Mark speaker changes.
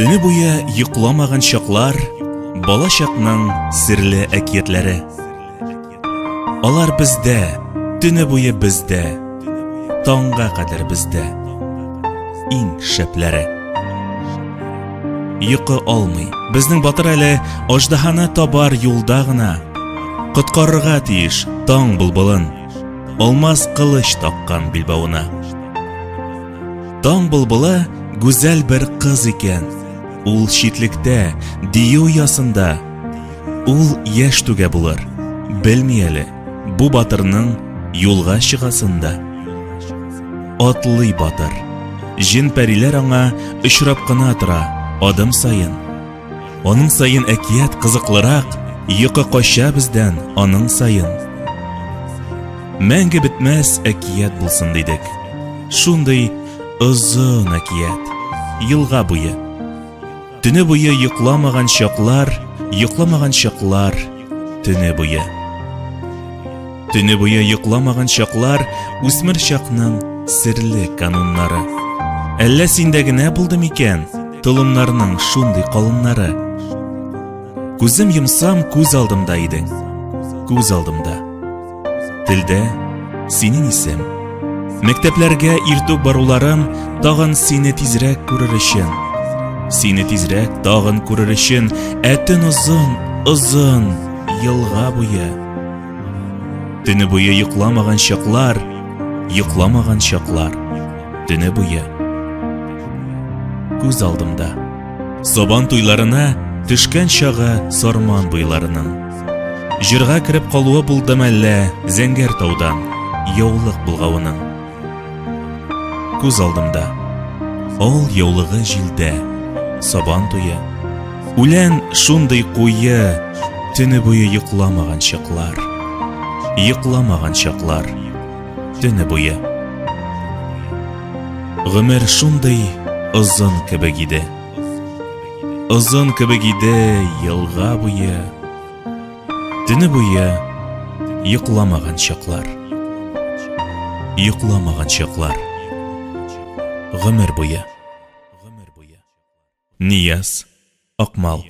Speaker 1: Төне буе йокламаган чаклар, бала чакның серле әкиятләре. Алар бездә, төне буе бездә, таңга кадәр бездә. Иң шәпләре. Йокы алмый. Безнең батыр әле аждаһаны табар юлда гына. Коткарырга тиеш таң былбылын. Алмаз кылыч таккан билбавына. Таң былбылы гүзәл бер кыз икән. Ул читлектә, дию ясында. Ул яшь түгә булыр. Белми әле, бу батырның юлга чыгасын да. Атлый батыр. Җен-пәриләр аңа очрап кына тора, адым саен. Аның саен әкият кызыклырак, йокы кача бездән аның саен. Мәңге бетмәс әкият булсын дидек. Шундый озын әкият, елга буе. Төне буе йокламаган чаклар, йокламаган чаклар, төне буе. Төне буе йокламаган чаклар, үсмер чакның серле кануннары. Әллә синдә генә булды микән толымнарның шундый калыннары? Күзем йомсам, күз алдымда идең. Күз алдымда. Телдә синең исем. Мәктәпләргә иртүк баруларым тагын сине тизрәк күрер өчен. Сине тизрәк тагын күрер өчен, ә төн озын, озын, елга буе. Төне буе йокламаган чаклар, йокламаган чаклар, төне буе. Күз алдымда. Сабан туйларына төшкән чагы Сарман буйларының. Җырга кереп калуы булды мәллә Зәңгәр таудан яулык булгавының. Күз алдымда. Ал яулыгы җилдә, Сабан туе. Үлән шундый куе, төне буе йокламаган чаклар. Йокламаган чаклар, төне буе. Гомер шундый озын кебек иде. Озын кебек иде елга буе. Төне буе йокламаган чаклар. Йокламаган чаклар. Гомер буе. Нияз Акмал.